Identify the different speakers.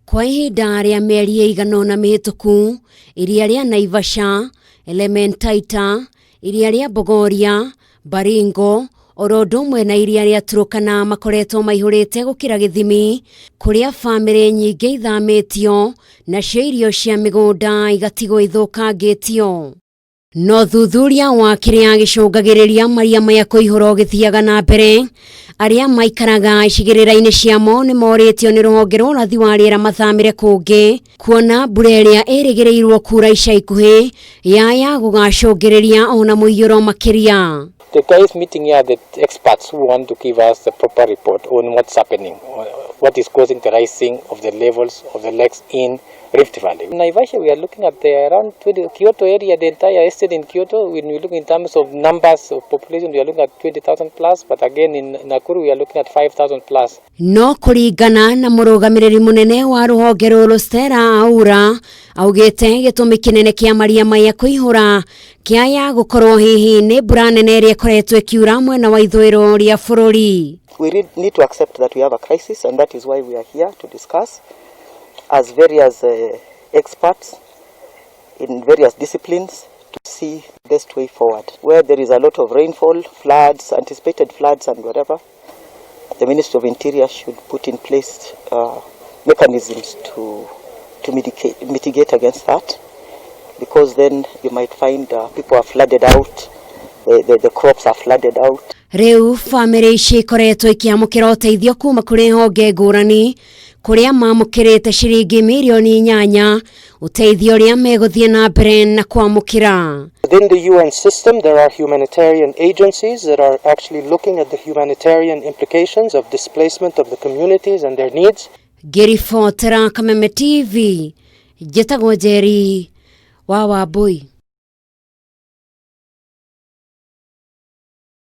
Speaker 1: Kwa ihinda rĩa mĩeri ĩigana ũna mĩhĩtũku, iria rĩa Naivasha, Elementaita, iria rĩa Bogoria, Baringo, oro ũndũ ũmwe na iria rĩa Turkana makoretwo maihũrĩte gũkĩra gĩthimi, kũrĩa bamĩrĩ nyingĩ ithamĩtio, nacio irio cia mĩgũnda igatigwo ithũkangĩtio. Na ũthuthuria wa kĩrĩa gĩcũngagĩrĩria maria maya kũihũra ũgĩthiaga na mbere, arĩa maikaraga icigĩrĩra-inĩ ciamo nĩ morĩtio nĩ rũhonge rwa ũrathi wa rĩera mathamĩre kũngĩ, kuona mbura ĩrĩa ĩrĩgĩrĩirwo kura ica ikuhĩ yaya gũgacũngĩrĩria ona mũiyũro makĩria.
Speaker 2: The guys meeting here are the experts who want to give us the proper report on what's happening, what is causing the rising of the levels of the lakes in Rift Valley. In Naivasha, we are looking at the around 20, Kyoto area, the entire estate in Kyoto. When we look in terms of numbers of population, we are looking at 20,000 plus, but again in Nakuru, we are looking at 5,000 plus.
Speaker 1: No kũringana na mũrũgamĩrĩri mũnene wa rũhonge rũrũ Stella Aura, augĩte gĩtũmi kĩnene kĩa maria maya kũihũra kĩaya gũkorwo hihi nĩ mbura nene ĩrĩa ĩkoretwo ĩkiura mwena wa ithũĩro rĩa bũrũri.
Speaker 3: We need to accept that we have a crisis, and that is why we are here to discuss as various experts in various disciplines to see the best way forward. Where there is a lot of rainfall, floods, anticipated floods and whatever, the Ministry of Interior should put in place mechanisms to mitigate against that, because then you might find people are flooded out, the crops are flooded out.
Speaker 1: Rĩu bamĩrĩ ici ikoretwo ikĩamũkĩra ũteithio kuma kũrĩ honge ngũrani kũrĩa mamũkĩrĩte ciringi mirioni 8, ũteithio ũrĩa megũthiĩ na mbere na kwamũkĩra.
Speaker 4: Within the UN system, there are humanitarian agencies that are actually looking at the humanitarian implications of displacement of the communities and their needs.
Speaker 1: Ngĩribotera Kameme TV, njĩtagwo Njeri wa Wambui.